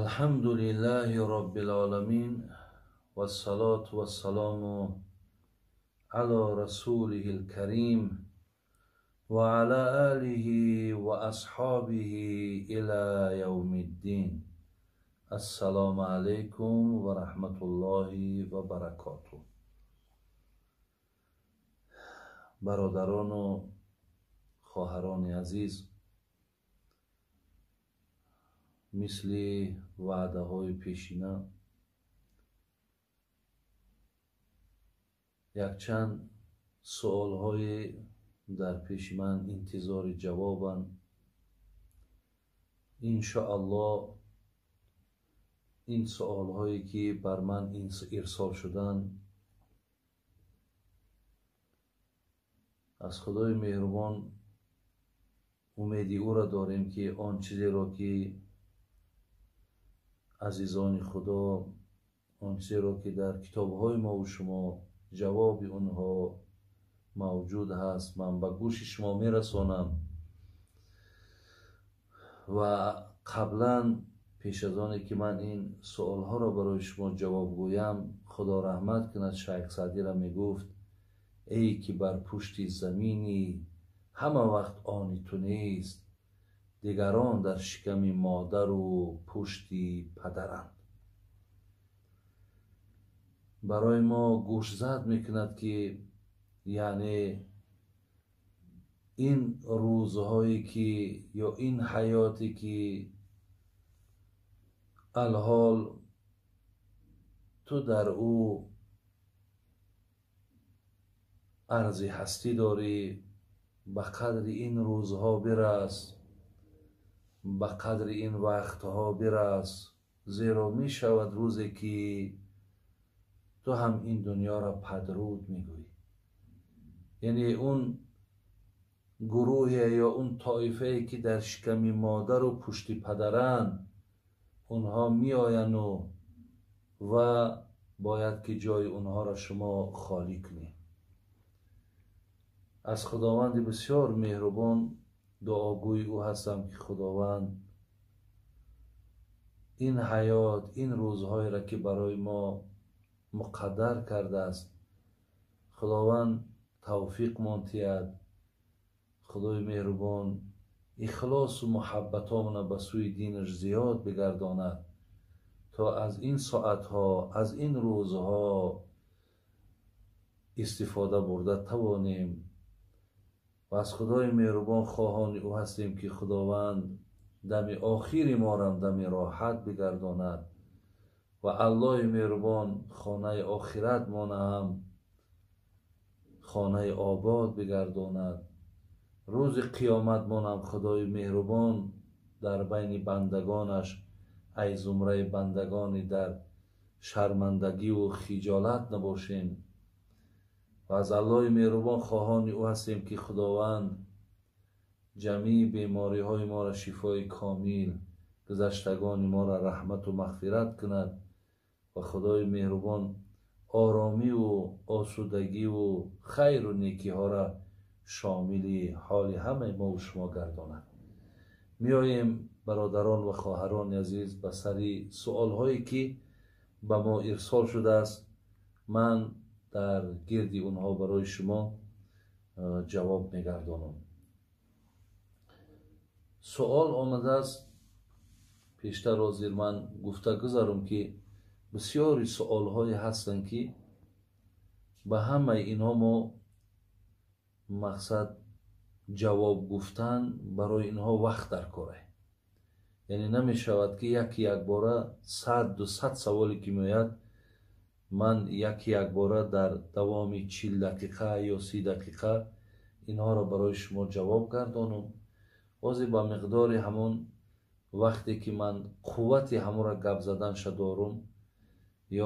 الحمد لله رب العالمين والصلاة والسلام على رسوله الكريم وعلى آله وأصحابه إلى يوم الدين. السلام عليكم ورحمة الله وبركاته. برادران و خواهران عزیز، мисли ваъдаҳои пешина якчанд суолҳое дар пеши ман интизори ҷавобанд. Иншоаллоҳ ин суолҳое ки бар ман ирсол шуданд, аз Худои меҳрубон умеди ӯро дорем, ки он чизеро ки азизони Худо, он чизеро ки дар китобҳои мову шумо ҷавоби онҳо мавҷуд ҳаст, ман ба гӯши шумо мерасонам. Ва қаблан пеш аз оне ки ман ин суолҳоро барои шумо ҷавоб гӯям, Худо раҳмат кунад Шайх Саъдиро мегуфт: эй ки бар пушти заминӣ ҳама вақт они ту нест, дигарон дар шиками модару пушти падаранд. Барои мо гӯшзад мекунад, ки яъне ин рӯзҳое ки ё ин ҳаёте ки алҳол ту дар ӯ арзи ҳастӣ дорӣ, ба қадри ин рӯзҳо бирас, ба қадри ин вақтҳо бирас, зеро мешавад рӯзе ки ту ҳам ин дунёро падруд мегӯӣ. Яъне он гурӯҳе ё он тоифае ки дар шиками модару пушти падаранд, онҳо меоянд ва бояд ки ҷои онҳоро шумо холӣ кунед. Аз Худованди бисёр меҳрубон дуогӯи ӯ ҳастам, ки Худованд ин ҳаёт, ин рӯзҳоеро ки барои мо муқаддар кардааст, Худованд тавфиқ монтиҳад. Худои меҳрубон ихлосу муҳаббатомона ба сӯи динаш зиёд бигардонад, то аз ин соатҳо, аз ин рӯзҳо истифода бурда тавонем. Ва аз Худои меҳрубон хоҳони ӯ ҳастем, ки Худованд дами охири морам дами роҳат бигардонад ва Аллоҳи меҳрубон хонаи охират монаам хонаи обод бигардонад. Рӯзи қиёмат монам Худои меҳрубон дар байни бандагонаш, ай зумраи бандагони дар шармандагиву хиҷолат набошем. Ва аз Аллоҳи меҳрубон хоҳони ӯ ҳастем, ки Худованд ҷамъи бемориҳои моро шифои комил, гузаштагони моро раҳмату мағфират кунад ва Худои меҳрубон оромиву осудагиву хайру некиҳоро шомили ҳоли ҳамаи мову шумо гардонад. Меоем, бародарон ва хоҳарони азиз, ба сари суолҳое ки ба мо ирсол шудааст. Ман дар гирди онҳо барои шумо ҷавоб мегардонам. Суол омадааст, пештар ҳозир ман гуфта гузарам, ки бисёри суолҳое ҳастанд, ки ба ҳамаи инҳо мо мақсад ҷавоб гуфтан барои инҳо вақт дар кор. Яъне намешавад, ки яки якбора 100-200 саволе ки меояд, ман яки якбора дар давоми 40 дақиқа ё 30 дақиқа инҳоро барои шумо ҷавоб гардонам. Бозе ба миқдори ҳамон вақте ки ман қуввати ҳамонро гап заданша дорум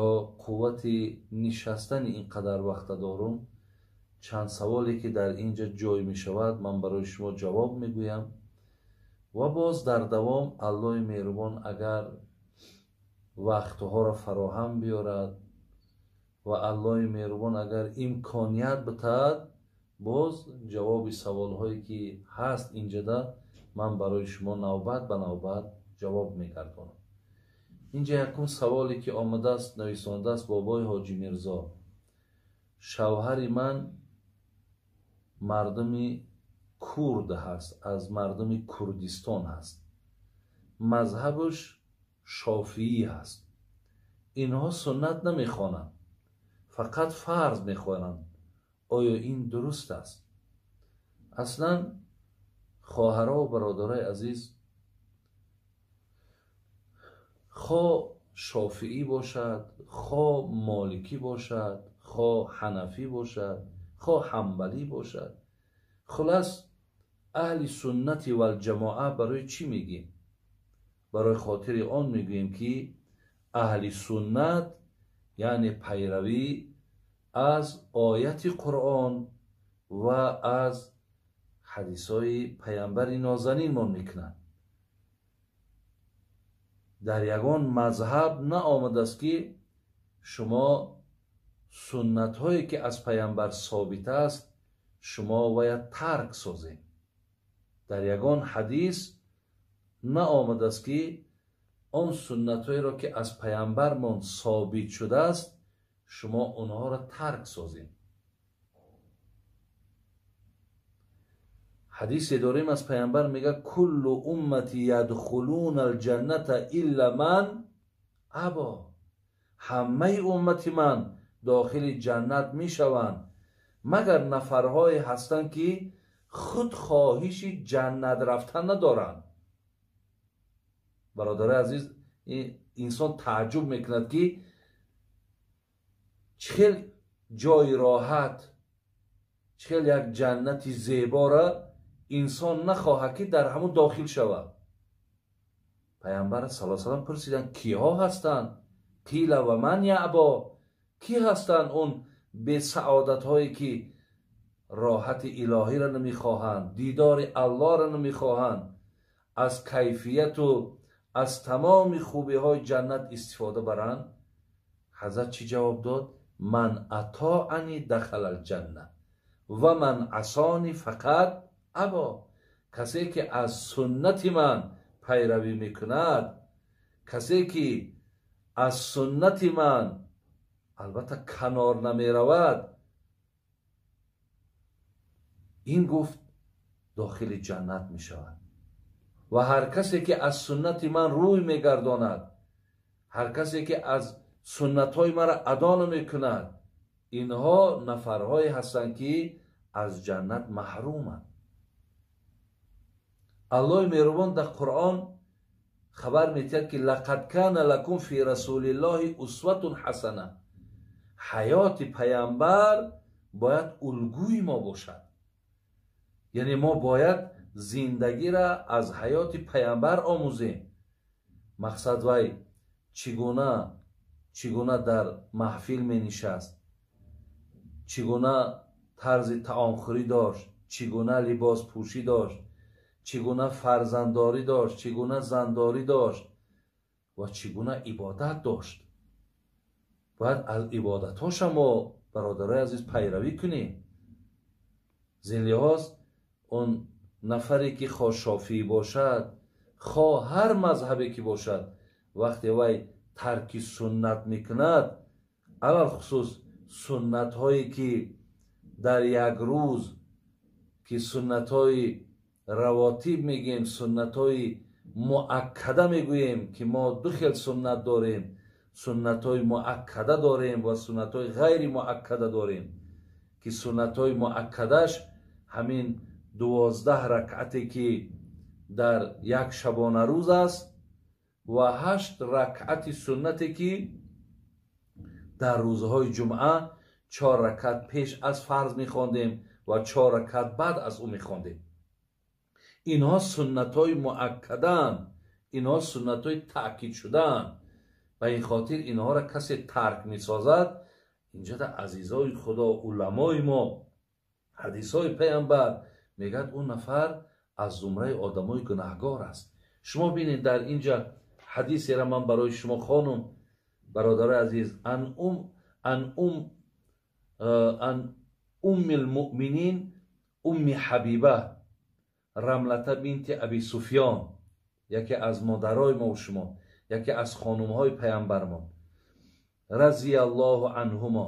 ё қуввати нишастани ин қадар вақта дорум, чанд саволе ки дар инҷа ҷой мешавад, ман барои шумо ҷавоб мегӯям. Ва боз дар давом Аллоҳи меҳрубон агар вақтҳоро фароҳам биёрад ва Аллоҳи меҳрубон агар имконият битаҳад, Боз ҷавоби саволҳое ки ҳаст инҷода ман барои шумо навбат ба навбат ҷавоб мегардонам. Инҷа якум саволе ки омадааст, нависондааст бобои Ҳоҷи Мирзо. Шавҳари ман мардуми курд ҳаст, аз мардуми Курдистон ҳаст. Мазҳабаш шофиӣ ҳаст. Инҳо суннат намехонанд, фақат фарз мехонанд. Оё ин дуруст аст? Аслан хоҳаро ва бародарои азиз, хо шофиӣ бошад, хо моликӣ бошад, хо ҳанафӣ бошад, хо ҳанбалӣ бошад, хулас аҳли суннати валҷамоа барои чӣ мегӯем? Барои хотири он мегӯем ки аҳли суннат яъне пайравӣ аз ояти Қуръон ва аз ҳадисҳои паямбари нозанинмон мекунанд. Дар ягон мазҳаб наомадааст ки шумо суннатҳое ки аз паямбар собит аст шумо бояд тарк созед. Дар ягон ҳадис наомадааст ки он суннатҳоеро ки аз паямбармон собит шудааст шумо онҳоро тарк созед. Ҳадисе дорем аз паямбар, мегӯяд: куллу уммати ядхулуна алҷанната илла ман або. Ҳамаи уммати ман дохили ҷаннат мешаванд, магар нафарҳое ҳастанд ки худ хоҳиши ҷаннат рафтан надоранд. Бародарои азиз, инсон тааҷҷуб мекунад ки чӣ хел ҷои роҳат, чӣ хел як ҷаннати зебора инсон нахоҳад ки дар ҳамун дохил шавад. Паямбар саллаллоҳу алайҳи васаллам пурсиданд: киҳо ҳастанд? Қила ва ман яъбо. Ки ҳастанд он бесаодатҳое ки роҳати илоҳиро намехоҳанд, дидори Аллоҳро намехоҳанд, аз кайфияту аз тамоми хубиҳои ҷаннат истифода баранд? Ҳазрат чӣ ҷавоб дод? Ман атоани дахала алҷанна ва ман асони фақат або. Касе ки аз суннати ман пайравӣ мекунад, касе ки аз суннати ман албатта канор намеравад, ин гуфт дохили ҷаннат мешавад. Ва ҳар касе ки аз суннати ман рӯй мегардонад, ҳар касе ки аз суннатҳои маро адо намекунад, инҳо нафарҳое ҳастанд ки аз ҷаннат маҳруманд. Аллоҳи меҳрубон дар Қуръон хабар метиҳад ки лақад кана лакум фи расулиллоҳи усватун ҳасана. Ҳаёти паямбар бояд улгӯи мо бошад. Яъне мо бояд зиндагиро аз ҳаёти паямбар омӯзем. Мақсад вай чӣ гуна дар маҳфил менишаст, чӣ гуна тарзи таомхӯрӣ дошт, чӣ гуна либоспӯшӣ дошт, чӣ гуна фарзанддорӣ дошт, чӣ гуна зандорӣ дошт ва чӣ гуна ибодат дошт. Бояд аз ибодатҳоша мо, бародарои азиз, пайравӣ кунем. Зин лиҳоз он нафаре ки хоҳ шофиӣ бошад, хоҳ ҳар мазҳабе ки бошад, вақте вай тарки суннат мекунад, алалхусус суннатҳое ки дар як рӯз, ки суннатҳои равотиб мегӯем, суннатҳои муаккада мегӯем, ки мо ду хел суннат дорем, суннатҳои муаккада дорем ва суннатҳои ғайри муаккада дорем, ки суннатҳои муаккадаш ҳамин 12 ракъате ки дар як шабонарӯз аст ва 8 ракъати суннате ки дар рӯзҳои ҷумъа 4 ракъат пеш аз фарз мехондем ва 4 ракъат баъд аз ӯ мехондем. Инҳо суннатҳои муаккадаанд, инҳо суннатҳои таъкид шудаанд. Ба ин хотир инҳоро касе тарк месозад, инҷода азизои Худо, уламои мо, ҳадисҳои паямбар мегӯяд он нафар аз зумраи одамои гунаҳгор аст. Шумо бинед дар инҷа ҳадисеро ман барои шумо хонум, бародарои азиз, ан Умми алмуъминин Умми Ҳабиба Рамлата бинти Аби Суфён, яке аз модарои мо шумо, яке аз хонумҳои паямбармон, разияллоҳу анҳумо,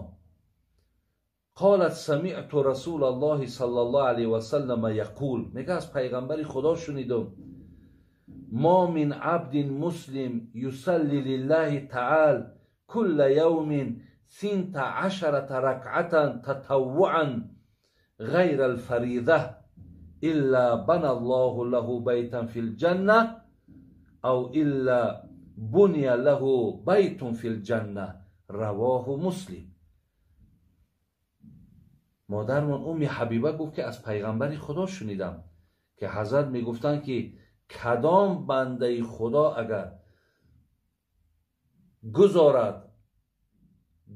قالت سمعت رسول الله صلى الله عليه وسلم يقول، میگه از پیغمبر خدا شنیدم، ما من عبد مسلم يصلي لله تعالى كل يوم 12 ركعة تطوعا غير الفريضة إلا بنى الله له بيتا في الجنة أو إلا بني له بيت في الجنة. رواه مسلم. مادرمان امی حبیبه گفت که از پیغمبر خدا شنیدم که حضرت میگفتند که کدام بنده خدا اگر گذارد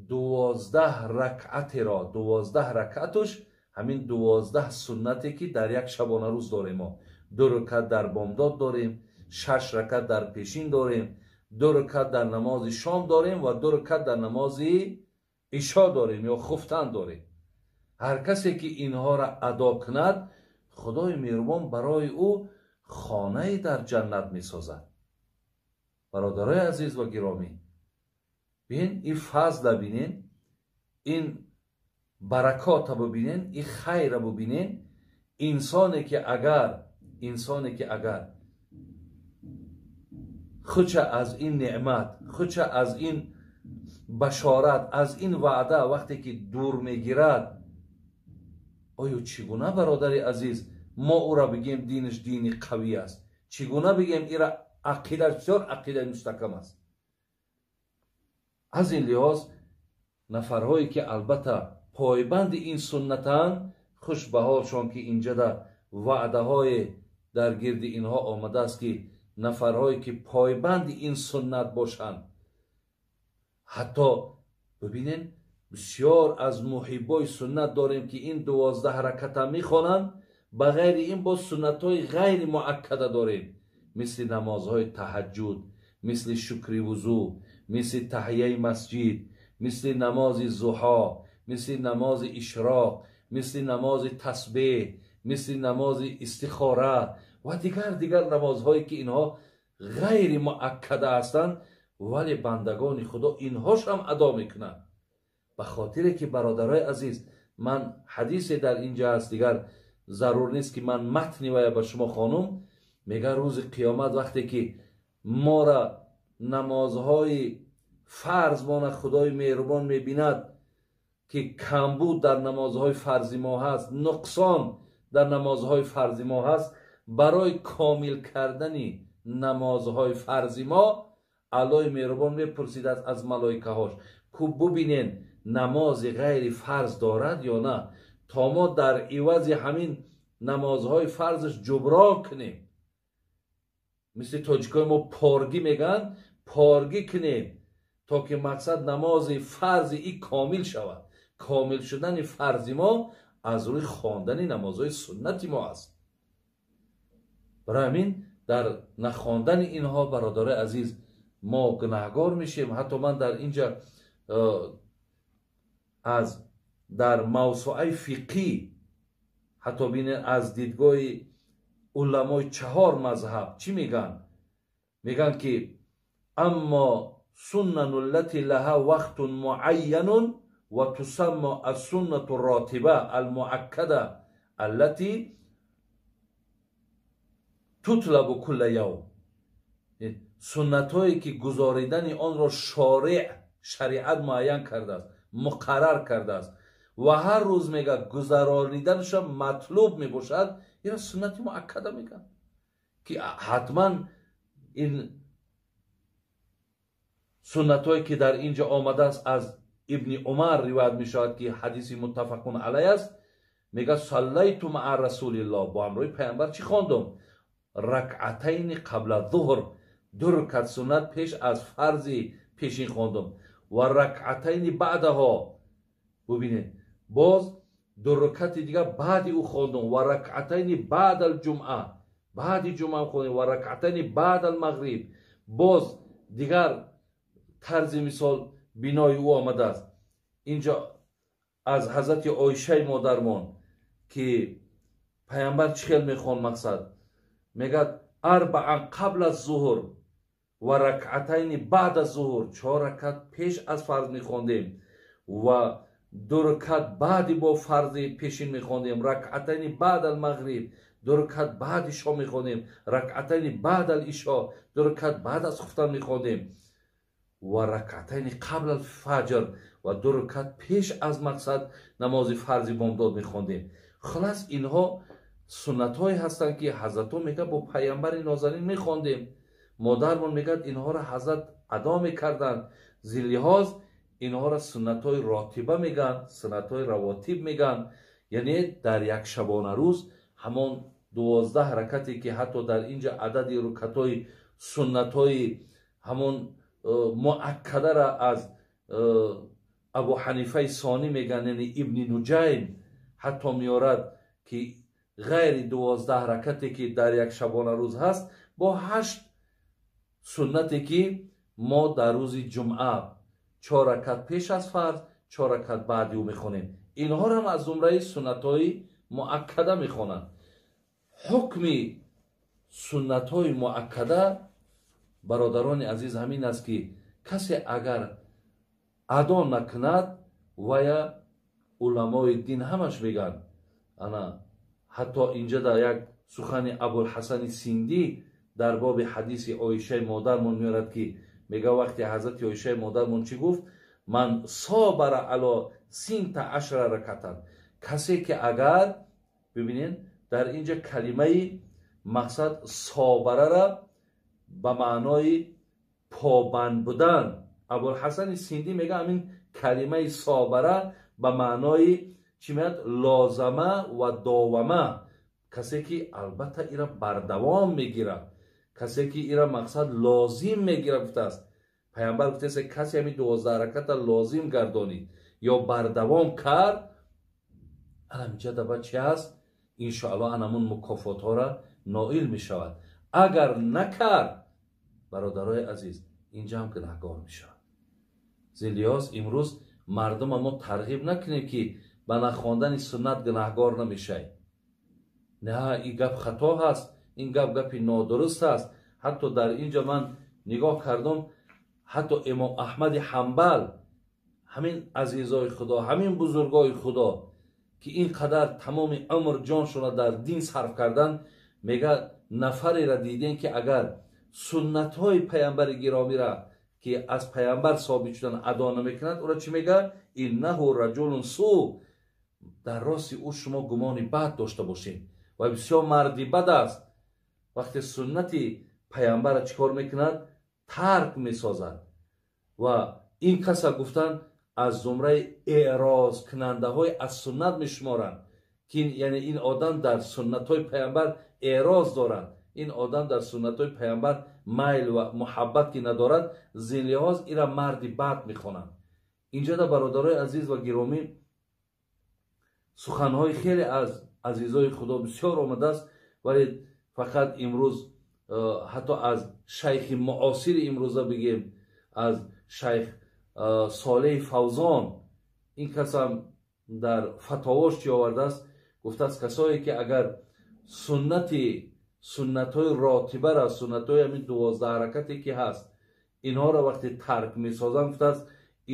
12 رکعت را، 12 رکعتش همین 12 سنتی که در یک شبانه روز داریم، ما 2 رکعت در بامداد داریم، 6 رکعت در پیشین داریم، 2 رکعت در نماز شام داریم و 2 رکعت در نماز عشا داریم یا خفتن داریم. هر کسی که اینها را ادا کند، خدای مهربان برای او خانه در جنت می سازد. برادرای عزیز و گرامی، ببین این فضل ببینین، این برکات ببینین، این خیر ببینین. انسانی که اگر خودش از این نعمت، خودش از این بشارت، از این وعده وقتی که دور میگیرد، آیا چگونه برادر عزیز ما او را بگیم دینش دینی قوی است؟ چگونه بگیم ایرا عقیده بسیار عقیده مستحکم است؟ از این لحاظ نفرهایی که البته پایبند این سنتند، خوش به حالشان که اینجا در وعده های در گرد اینها آمده است که نفرهایی که پایبند این سنت باشند، حتی ببینین بسیار از محبای سنت داریم که این 12 حرکت هم میخوانند، بغیر این با سنت های غیر مؤکده داریم، مثل نمازهای تهجد، مثل شکر وضو، مثل تحیه مسجد، مثل نماز ضحا، مثل نماز اشراق، مثل نماز تسبیح، مثل نماز استخاره و دیگر نمازهایی که اینها غیر مؤکده هستند، ولی بندگان خدا اینهاش هم ادا میکنند. به خاطر که برادرای عزیز، من حدیث در اینجا هست، دیگر ضرور نیست که من متنی و به شما خانم، میگه روز قیامت وقتی که ما را نمازهای فرض ما خدای مهربان میبیند که کمبود در نمازهای فرضی ما هست، نقصان در نمازهای فرضی ما هست، برای کامل کردن نمازهای فرضی ما الله مهربان میپرسید از ملائکه هاش که ببینین نماز غیر فرض دارد یا نه، تا ما در عوض همین نمازهای فرضش جبران کنیم. مثل تاجیکای ما پارگی میگن، پارگی کنیم تا که مقصد نماز فرض ای کامل شود. کامل شدن فرض ما از روی خواندن نمازهای سنتی ما است. برای همین در نخواندن اینها برادر عزیز ما گناهگار میشیم. حتی من در اینجا از در موسوعه فقهی حتی بینه از دیدگاه علمای 4 مذهب چی میگن؟ میگن که اما سنن التي لها وقت معین و تسمى السنة الراتبة المؤکده التي تطلب كل یوم، سنت هایی که گزاریدن آن را شارع شریعت معین کرده است، مقرر کرده است و هر روز میگه گذرانیدنش مطلوب میباشد، این سنت مؤکده میگن که حتما این سنت هایی که در اینجا آمده است از ابن عمر روایت میشود که حدیث متفق علیه است، میگه صلیت مع رسول الله، با همراه پیامبر چی خواندم؟ رکعتین قبل الظهر، 2 رکعت سنت پیش از فرض پیشین خواندم، و رکعتین بعدها، ببینید باز 2 رکعت دیگه بعد او خواندم، و رکعتین بعد الجمعه، بعد جمعه خواندم، و رکعتین بعد المغرب، باز دیگر طرز مثال بینای او آمده است. اینجا Аз ҳазрати Оишаи модармон, ки пайғамбар чӣ хел мехонд, мақсад мегӯяд: арбаан қабла зуҳр ва ракъатайни баъда зуҳр, 4 ракат пеш аз фарз мехондем ва 2 ракат баъди бо фарзи пешин мехондем, ракъатайни баъд алмағриб, 2 ракат баъди ишо мехондем, ракъатайни баъд алишо, 2 ракат баъд аз хуфтан мехондем ва ракъатайни қабл алфаҷр ва 2 ракат пеш аз мақсад намози фарзи бомдод мехондем. Хулас, инҳо суннатҳое ҳастанд, ки ҳазратҳо мегӯяд бо пайғамбари нозанин мехондем. Модармон мегӯяд инҳоро ҳазрат адо мекарданд. Зиллиҳоз инҳоро суннатҳои ротиба мегӯянд, суннатҳои равотиб мегӯянд. Яъне дар як шабона рӯз ҳамон 12 ракате, ки ҳатто дар инҷа адади рукатҳои суннатҳои ҳамон муаккадара аз Абу Ҳанифаи Сонӣ мегӯянд, яъне Ибни Нуҷайм ҳатто меорад, ки ғайри 12 ракате, ки дар як шабона рӯз ҳаст, бо 8 суннате, ки мо дар рӯзи ҷумъа 4 ракат пеш аз фарз, 4 ракат баъди ӯ мехонем. Инҳоро аз зумраи суннатҳои муаккада мехонанд. Ҳукми суннатҳои муаккада, бародарони азиз, ҳамин аст, ки касе агар адо накунад, вая уламои дин ҳамаш мегӯянд. Ана ҳатто инҷа дар як сухани Абулҳасани Синдӣ дар боби ҳадиси Оишаи модармон меорад, ки мега вақте ҳазрати Оишаи модармон чӣ гуфт? Ман собара ало синта ашра ракатан. Касе ки агар, бибинед, дар инҷа калимаи мақсад собарара ба маънои побанд будан, Абулҳасани Синдӣ мега ҳамин калимаи собара ба маънои чӣ меяд? Лозама ва довама. Касе ки албатта ира бардавом мегирад, касе ки ира мақсад лозим мегирад, гуфтааст пайғамбар, гуфтааст касе ҳамин 12 раката лозим гардонид ё бардавом кард, анаминҷа даба чи ҳаст? Иншоаллоҳ анамун мукофотҳоро ноил мешавад. Агар накард, бародарои азиз, инҷа ҳам гунаҳгор мешавад. Зиллиёз имрӯз мардума мо тарғиб накунем, ки ба нахондани суннат гунаҳгор намешавед. Не, ин гап хато ҳаст, ин гап гапи нодуруст аст. Ҳатто дар инҷа ман нигоҳ кардам, ҳатто имом Аҳмади Ҳамбал, ҳамин азизои Худо, ҳамин бузургои Худо, ки ин қадар тамоми умр ҷоншонро дар дин сарф кардан, мегӯяд нафареро дидем, ки агар суннатҳои пайғамбари гиромиро, ки аз пайғамбар собит шудан, адо намекунад, ӯро чӣ мегӯяд? Иннаҳу раҷулун су. Дар рости ӯ шумо гумони бад дошта бошед ва бисёр марди бад аст. Вақте суннати пайғамбарро чӣ кор мекунад? Тарк месозад. Ва ин каса гуфтанд аз зумраи эърозкунандаҳои аз суннат мешуморанд, ки яъне ин одам дар суннатҳои пайғамбар эъроз дорад, ин одам дар суннатҳои пайғамбар майл ва муҳаббат ки надорад, зинлиҳоз ира марди бад мехонанд. Инҷода, бародарои азиз ва гиромӣ, суханҳои хеле аз азизои Худо бисёр омадааст, вале фақат имрӯз ҳатто аз шайхи муосири имрӯза бигем, аз шайх Солеҳи Фавзон, ин касам дар фатовош чӣ овардааст? Гуфтааст касое ки агар суннатҳои ротибара, суннатҳои ҳамин 12 ҳаракате ки ҳаст, инҳоро вақте тарк месозанд, гуфтааст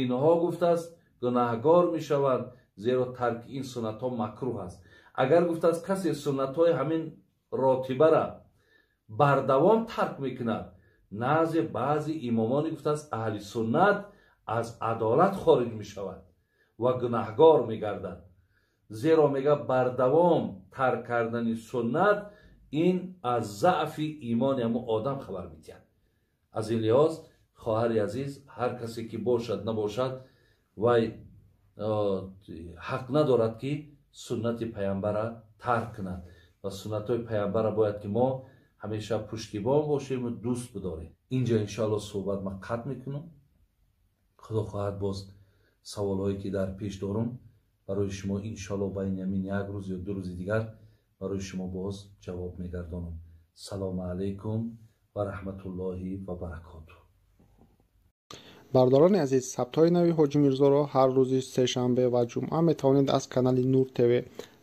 инҳо, гуфтааст, гунаҳгор мешаванд, зеро тарки ин суннатҳо макрӯҳ аст. Агар, гуфтааст, касе суннатҳои ҳамин ротибара бардавом тарк мекунад, назди баъзи имомони, гуфтааст, аҳли суннат аз адолат хориҷ мешавад ва гунаҳгор мегардад. Зеро мега бардавом тарк кардани суннат ин аз заъфи имони ҳамун одам хабар медиҳад. Аз ин лиҳоз, хоҳари азиз, ҳар касе ки бошад набошад, вай ҳақ надорад, ки суннати пайғамбара тарк кунад ва суннатҳои пайғамбара бояд ки мо ҳамеша пуштибон бошем ва дӯст бидорем. Инҷа иншоалло суҳбат ман қатъ мекунам. Худо хоҳад боз саволҳое ки дар пеш дорум барои шумо иншоалло байни ҳамин як рӯз ё 2 рӯзи дигар барои шумо боз ҷавоб мегардонам. Салому алайкум ва раҳматуллоҳи ва баракотуҳ. Бародарони азиз, сабтҳои нави Ҳоҷи Мирзоро ҳар рӯзи сешанбе ва ҷумъа метавонед аз канали Нур ТВ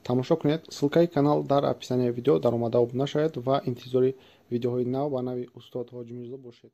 тамошо кунед. Ссылкаи канал дар описанияи видео. Даромада обуна шавед ва интизори видеоҳои нав ба нави устод Ҳоҷи Мирзо бошед.